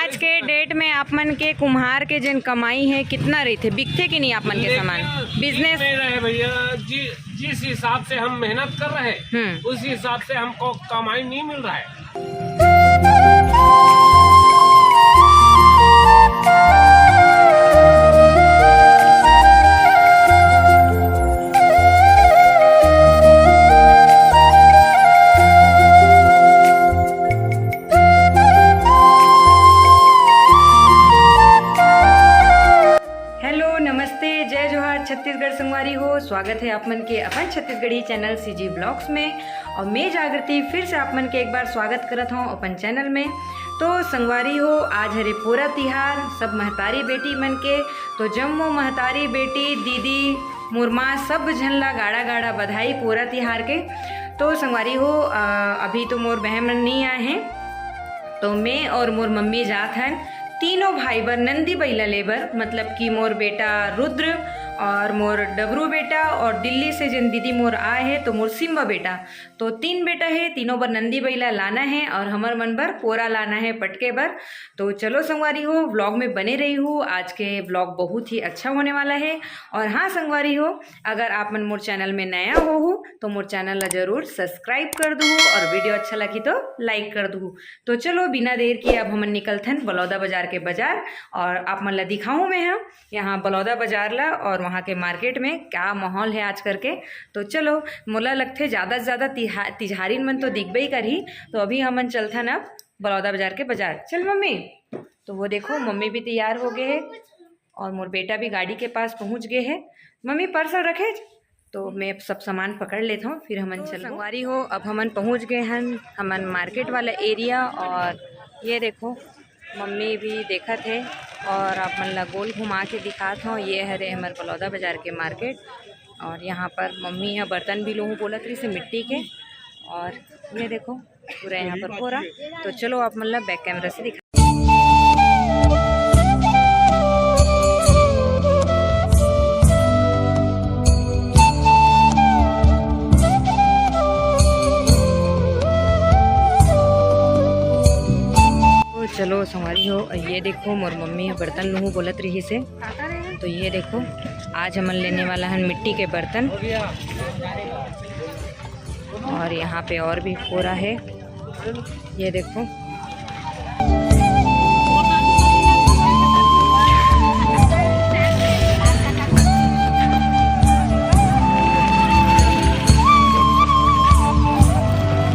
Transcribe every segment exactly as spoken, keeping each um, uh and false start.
आज के डेट में आप मन के कुम्हार के जेन कमाई है, कितना रहिथे, बिकथे कि नहीं आप मन के सामान? बिजनेस नहीं रहे भैया जी, जिस हिसाब से हम मेहनत कर रहे हैं, हम्म। उस हिसाब से हमको कमाई नहीं मिल रहा है। हेलो, नमस्ते, जय जोहार छत्तीसगढ़ संगवारी हो। स्वागत है आप मन के अपन छत्तीसगढ़ी चैनल सीजी ब्लॉग्स में। और मैं जागृति फिर से आप मन के एक बार स्वागत करत हूँ अपन चैनल में। तो संगवारी हो, आज हरे पोरा तिहार, सब महतारी बेटी मन के। तो जम्मो महतारी बेटी, दीदी, मोर माँ, सब झन ला गाड़ा गाड़ा बधाई पोरा तिहार के। तो संगवारी हो, अ, अभी तो मोर बहन मन नहीं आए हैं, तो मैं और मोर मम्मी जात हन तीनों भाई बर नंदी बइला लेबर, मतलब कि मोर बेटा रुद्र और मोर डबरू बेटा और दिल्ली से जिन दीदी मोर आए हैं, तो मोर सिम्बा बेटा। तो तीन बेटा है, तीनों बर नंदी बइला लाना है और हमर मन बर पोरा लाना है पटके बर। तो चलो संगवारी हो, व्लॉग में बने रही हूँ। आज के व्लॉग बहुत ही अच्छा होने वाला है। और हाँ संगवारी हो, अगर आप मन मोर चैनल में नया हो, हो तो मोर चैनल ला जरूर सब्सक्राइब कर दू और वीडियो अच्छा लगी तो लाइक कर दू। तो चलो बिना देर के अब हमन निकलथन बलौदा बाजार के बाजार और आप मन ला दिखाऊँ मैं हम यहाँ बलौदा बाजार ला और वहाँ के मार्केट में क्या माहौल है आज करके। तो चलो, मोला लगथे ज़्यादा से ज़्यादा तिहा-, तिजहारिन मन तो दिखबे ही करही। तो अभी हमन चलथन अब बलौदा बाजार के बाजार। चल मम्मी। तो वो देखो, मम्मी भी तैयार हो गए है और मोर बेटा भी गाड़ी के पास पहुँच गए है। मम्मी, पर्स रखे। तो मैं सब सामान पकड़ लेता हूँ, फिर हमन तो चलबो। संगवारी हो, अब हमन पहुँच गए हन हमन मार्केट वाला एरिया। और ये देखो, मम्मी भी देखत है और आप मन ला गोल घुमा के दिखात हूँ। ये हरे हमर बलौदा बाजार के मार्केट और यहाँ पर मम्मी ह बर्तन भी लूहूँ बोलत रही से मिट्टी के। और ये देखो, पूरा यहाँ पर हो रहा। तो चलो, आप मन ला बैक कैमरा से दिखा। तो चलो संगवारी हो, ये देखो, मोर मम्मी ह बर्तन लूहूँ बोलत रही से। तो ये देखो, आज हमन लेने वाला हन मिट्टी के बर्तन। और यहाँ पे और भी पोरा है, ये देखो।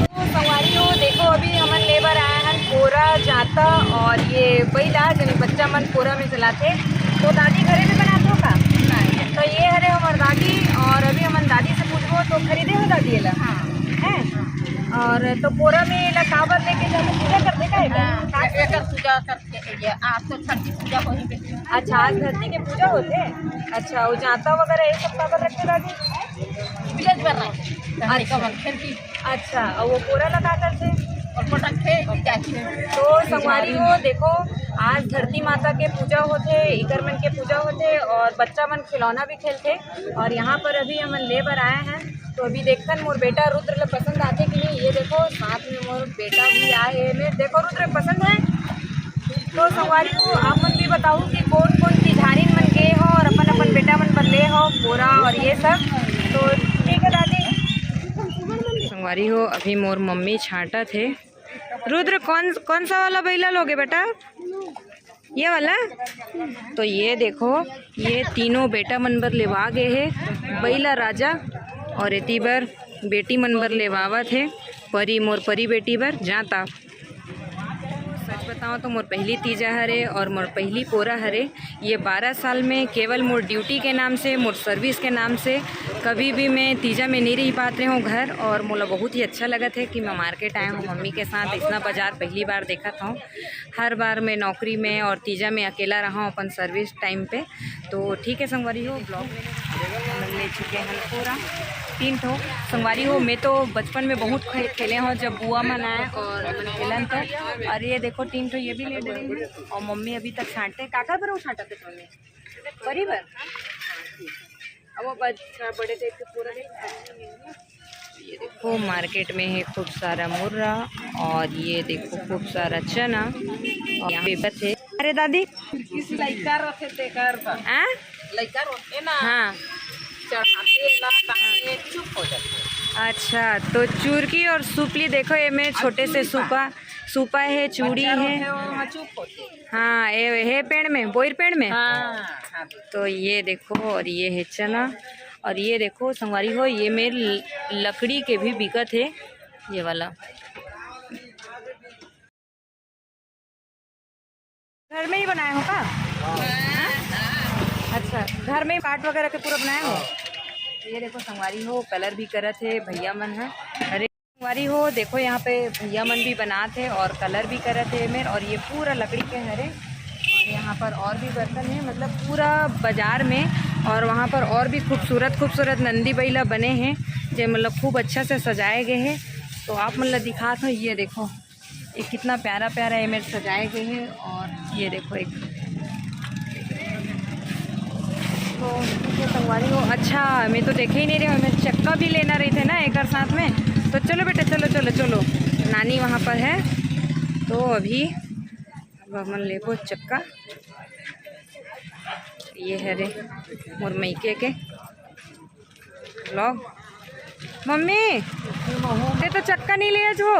तो संगवारी हो, देखो, अभी हमन ले बर आए हन पोरा, जांता और ये बइला, जेन बच्चा मन पोरा में चलाथे। तो दादी घरे में बनात हो का? नहीं। तो ये हरे हमर दादी और अभी हमन दादी से पूछबो। तो खरीदे हो दादी एला? हाँ। हैं? और तो पोरा में एला काबर लेके जाथे, पूजा करथे का एकर? हाँ, एकर पूजा करथे। ये आज तो छठ की पूजा होही बेटी। अच्छा, आज धरती के पूजा होथे। अच्छा, वो जांता वगैरह ये सब काबर रखथे दादी? पूजा बर रखथे। अच्छा। का बर, फिर की। अच्छा, और वो पोरा ला का करथे? और पटकथे, जाथे। तो संगवारी हो, देखो, आज धरती माता के पूजा होथे, इकर मन के पूजा होथे और बच्चा मन खिलौना भी खेलथे। और यहाँ पर अभी हमन ले बर आए हैं, तो अभी देखथन मोर बेटा रुद्र ला पसंद आथे कि नहीं। ये देखो, साथ में मोर बेटा भी आए हे। मैं देखो, रुद्र पसंद है। तो संगवारी हो, आप मन भी बताओ कि कौन कौन तिजहारिन मन गे हो और अपन अपन बेटा मन बर ले हो पोरा और ये सब। तो ठीक है दादी। संगवारी हो, अभी मोर मम्मी छांटत हे। रुद्र, कौन कौन सा वाला बइला लोगे बेटा? ये वाला। तो ये देखो, ये तीनों बेटा मन बर लेवा गए हे बइला राजा, और एती बर बेटी मन बर लेवावत हे परी, मोर परी बेटी बर जांता। सच बताओ तो मोर पहली तीजा हरे और मोर पहली पोरा हरे। ये बारह साल में केवल मोर ड्यूटी के नाम से, मोर सर्विस के नाम से कभी भी मैं तीजा में नहीं रह पात रहे हूँ घर, और मोला बहुत ही अच्छा लगत है कि मैं मार्केट आए हूँ मम्मी के साथ। इतना बाजार पहली बार देखत हूँ। हर बार मैं नौकरी में और तीजा में अकेला रहा हूँ अपन सर्विस टाइम पे। तो ठीक है संगवारी हो, ब्लॉग में हमन ले चुके हैं पूरा तीन ठो। संगवारी हो, मैं तो बचपन में बहुत खे-, खेले हूँ जब बुआ मन आए और हमन खेलन तो। और ये देखो तीन ठो ये भी ले डरे हैं और मम्मी अभी तक छांटे। काकर बर वो छांटत हे मम्मी? परी बर? अब वो बच्चा बड़े टाइप के पूरा देख। ये देखो, मार्केट में है खूब सारा मुर्रा और ये देखो खूब सारा चना और यहाँ पे बस है। अरे दादी, किस लइका रथे तेकर बर। हाँ? लइका रथे ना। हाँ। चढ़ाते ला ताने चुप हो जाते। अच्छा, तो चुरकी और सुपली देखो, ये में छोटे से सुपा, सुपा है, चूड़ी है। हाँ, ये है पेड़ में, बोइर पेड़ में। हाँ, हाँ। तो ये देखो, और ये है चना, और ये देखो संगवारी हो, ये में ल-, लकड़ी के भी बिकत है, ये वाला। घर में ही बनाए हो का? हाँ? अच्छा, घर में ही काट वगैरह के पूरा बनाए हो? ये देखो संगवारी हो, कलर भी करत है भैया मन है। अरे संगवारी हो, देखो यहाँ पे भैया मन भी बनात है और कलर भी करत है एमेर। और ये पूरा लकड़ी के हरे और यहाँ पर और भी बर्तन है, मतलब पूरा बाजार में। और वहाँ पर और भी खूबसूरत खूबसूरत नंदी बैला बने हैं, जो मतलब खूब अच्छा से सजाए गए हैं। तो आप मतलब दिखात हो, ये देखो, ये कितना प्यारा प्यारा एमेर सजाए गए हैं। और ये देखो एक, तो ये संगवारी हो। अच्छा, मैं तो देखे ही नहीं रहे, मैं चक्का भी लेना रही थे ना एक साथ में। तो चलो बेटा, चलो चलो चलो, नानी वहाँ पर है। तो अभी अब हमन लेबो चक्का। ये हरे मोर मइके के vlog। मम्मी, ते तो चक्का नहीं ले आज वो।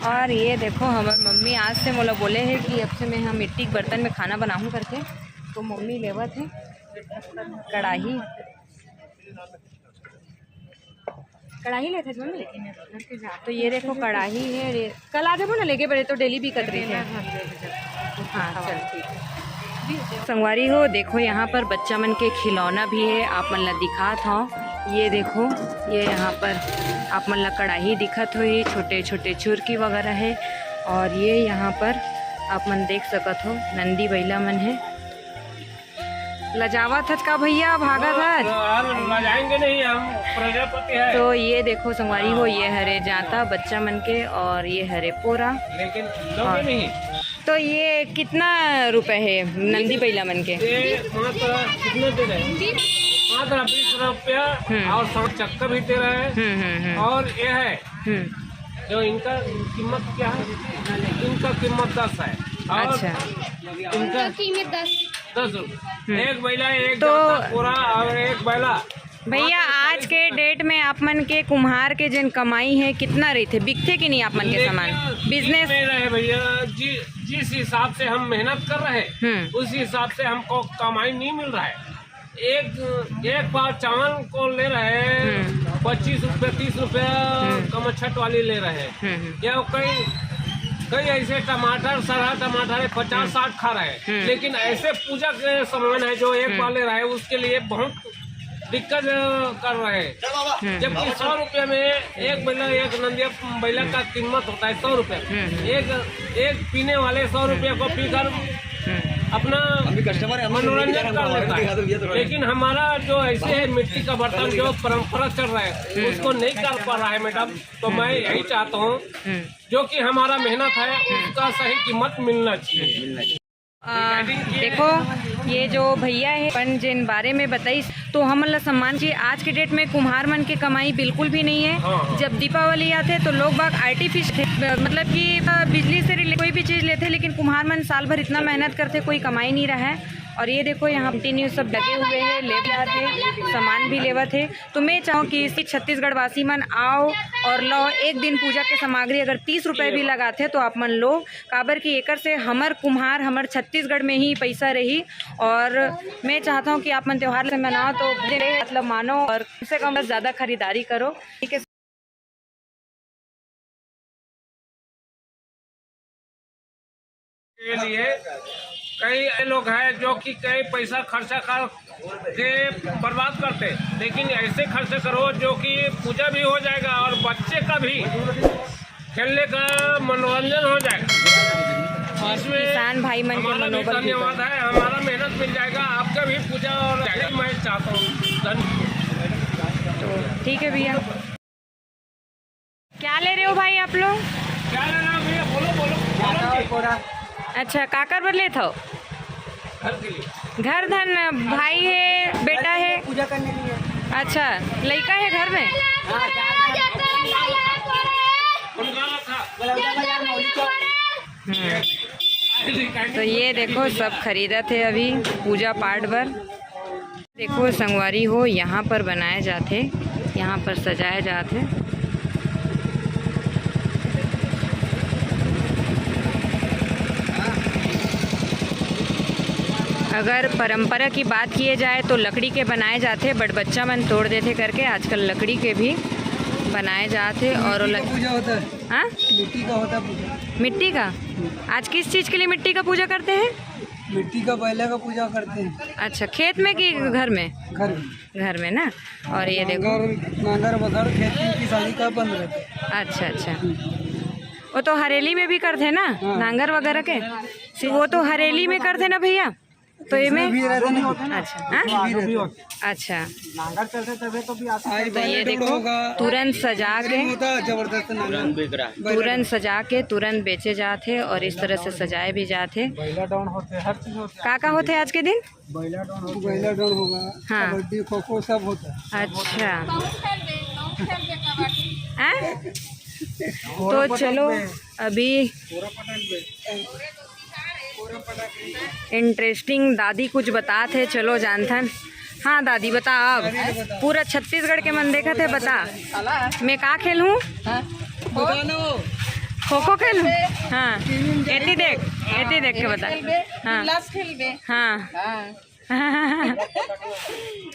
और ये देखो, हमार मम्मी आज से मोला बोले है कि अब से मैं हम मिट्टी के बर्तन में खाना बनाहूँ करके। तो मम्मी लेवत है कढ़ाही, कढ़ाही लेथे मम्मी। तो ये देखो कढ़ाही है, ये कल आ जाबो ना लेके, बड़े तो डेली बिकत रही है। हाँ, चल ठीक है। संगवारी हो, देखो यहाँ पर बच्चा मन के खिलौना भी है, आप मन ला दिखात हव। ये देखो, ये यहाँ पर आप मन ला कढ़ाही दिखत होही, छोटे छोटे चुरकी वगैरह है। और ये यहाँ पर आप मन देख सकत हो, नंदी बैला मन है। लजावत हच का भैया, भागत हच? अरे, लजाएंगे नहीं, हम प्रजापति है। तो ये देखो संगवारी हो, ये हरे जांता बच्चा मन के और ये हरे पोरा। लेकिन लोगे और नहीं। तो ये कितना रुपए है नंदी बैला मन के? ये मात्र कितने दे रहे हैं? मात्र बीस रुपया। हम्म। और साथ चक्का भी दे रहे हैं। हम्म, हम्म, हम्म। और ये है हम्म। जो इनका कीमत क्या है? इनका कीमत दस है। और अच्छा। इनका इनका कीमत दस। दस रुपये। हम्म। एक बैला, एक तो जाता पूरा और एक बैला। भैया, मात्र आज के चालीस रुपये। डेट में आप मन के कुम्हार के जिन कमाई है, कितना रही थे, बिकथे कि नहीं आप मन के लेकिन सामान? बिक बिजनेस नहीं रहे भैया। जि-, जिस हिसाब से हम मेहनत कर रहे हैं, हम्म। उस हिसाब से हमको कमाई नहीं मिल रहा है। एक, एक पाव चावल को ले रहे हैं हम्म। पच्चीस रुपये, तीस रुपये हम्म। कमच्छट वाली ले रहे हैं। हम्म, हम्म। या कई, कई ऐसे टमाटर, सरहा टमाटर है, पचास हम्म। साठ खा रहे हैं। हम्म। लेकिन ऐसे पूजा के सामान है जो एक हम्म। बार ले रहे हैं, उसके लिए बहुत दिक्कत, अ, कर रहे हैं। हम्म। जबकि सौ रुपये में एक बैला, एक नंदिया बैला का कीमत होता है सौ रुपये। हम्म। एक, एक पीने वाले सौ रुपये को पीकर हम्म। अपना अभी कस्टमर है, हम मनोरंजन कर लेता है। लेकिन हमारा जो ऐसे है मिट्टी का बर्तन जो परंपरा चल रहा है हम्म। उसको नहीं कर पा रहा है मैडम, तो मैं यही चाहता हूँ हम्म। जो कि हमारा मेहनत है उसका सही कीमत मिलना चाहिए। अ, देखो, ये जो भैया है अपन जिन बारे में बताइस, तो हमन ला सम्मान जी, आज के डेट में कुम्हार मन के कमाई बिल्कुल भी नहीं है। हाँ, हाँ। जब दीपावली आथे तो लोग बाग आर्टिफिशियल, मतलब कि, अ, बिजली से रिले-, कोई भी चीज लेथे, लेकिन कुम्हार मन साल भर इतना मेहनत करथे, कोई कमाई नहीं रहा है। और ये देखो, यहाँ कंटिन्यू सब लगे हुए हैं, लेबर आथे, सामान भी लेवत है। तो मैं चाहूँ कि इसी छत्तीसगढ़ वासी मन आओ और लो एक दिन पूजा के सामग्री, अगर तीस रुपये भी लगाथे तो आप मन लो, काबर कि एकर से हमर कुम्हार, हमर छत्तीसगढ़ में ही पैसा रही। और मैं चाहता हूँ कि आप मन त्योहार से मनाओ तो मतलब मानो और कम से कम बस ज़्यादा खरीदारी करो, ठीक है। के लिए कई ऐसे लोग हैं जो कि कई पैसा खर्चा कर के बर्बाद करते, लेकिन ऐसे खर्चे करो जो कि पूजा भी हो जाएगा और बच्चे का भी खेलने का मनोरंजन हो जाएगा। और इसमें किसान भाई मन के हमारा भी मनोबल भी धन्यवाद बढ़े। है, हमारा मेहनत मिल जाएगा, आपका भी पूजा और मैं चाहता हूँ। धन्यवाद। तो ठीक है भैया। क्या ले रहे हो भाई आप लोग? क्या लेना है भैया? बोलो, बोलो, बोलो जी। अच्छा, काकर बर लेत हो? घर के लिए। घर धन भाई है, बेटा है? पूजा करने के लिए। अच्छा, लइका हे घर में? हम्म। तो ये देखो, सब खरीदत हे अभी पूजा पाठ बर। देखो संगवारी हो, यहाँ पर बनाए जाथे, यहाँ पर सजाए जाथे। अगर परंपरा की बात किए जाए तो लकड़ी के बनाए जाथे, but बच्चा मन तोड़ देथे करके आजकल लकड़ी के भी बनाए जाथे। और मिट्टी का पूजा होता है। हाँ? मिट्टी का होता है पूजा। मिट्टी का? आज किस चीज़ के लिए मिट्टी का पूजा करते हैं? मिट्टी का, बैला का पूजा करते हैं। अच्छा, खेत में कि घर में? घर में। घर में ना। और ये देखो। नांगर, नांगर बगैर खेती किसानी का बंद रहता है। अच्छा, अच्छा। वो तो हरेली में भी करथे ना, हाँ। नांगर वगैरह के। वो तो हरेली में करथे ना भैया, तो ये में भी रहता है ना। अच्छा, हाँ? भी रहता है। अच्छा। नांगर चलते तबे तो भी आता है। तो ये देखो, तुरंत सजा के, होता है जबरदस्त नांगर। तुरंत सजा के तुरंत बेचे जात हे और इस तरह से सजाए भी जात हे। बैला डाउन होते, हर चीज होते। का का होते आज के दिन? बैला डाउन होगा, हाँ। कबड्डी, खो खो सब होता है। अच्छा। हाँ? तो चलो, अभी इंटरेस्टिंग दादी कुछ बतात हे, चलो जानथन। हाँ दादी, बता अब। पूरा छत्तीसगढ़ के मन देखत हे, बता। मैं का खेलहूँ? हाँ। खो खो खेलहूँ? हाँ। एती देख, एती देख के बता। हाँ। हाँ।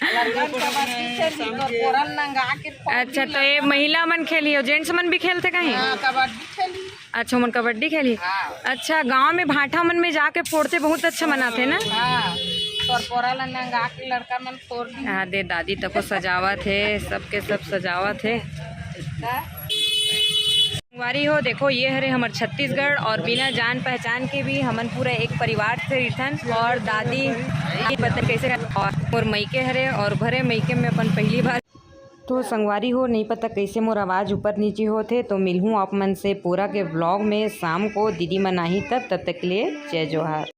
लड़का मन कबड्डी खेलही, तोर पोरन नंगा के फोड़ अच्छा, दी तो ये लड़का मन। महिला मन खेलही और जेंट्स मन भी खेलथे कहीं? हाँ, कबड्डी खेलही। अच्छा, ओमन कबड्डी खेलही। हाँ। अच्छा, गांव में भाठा मन में जाके फोड़थे, बहुत अच्छा मनाथे ना? हाँ, तोर पोरा ला नंगा के लड़का मन फोड़ दी। हाँ, दे दादी तको सजावत हे, सबके सब सजावत हे। का? संगवारी हो, देखो, ये हरे हमर छत्तीसगढ़ और बिना जान पहचान के भी हमन पूरा एक परिवार से रहिथन। और दादी, दादी पता कैसे, और मोर मइके हरे और भरे मइके में अपन पहली बार। तो संगवारी हो, नहीं पता कैसे मोर आवाज़ ऊपर नीचे होथे, तो मिलहूँ आप मन से पूरा के व्लॉग में शाम को, दीदी मन आही तब। तब तक के लिए जय जोहार।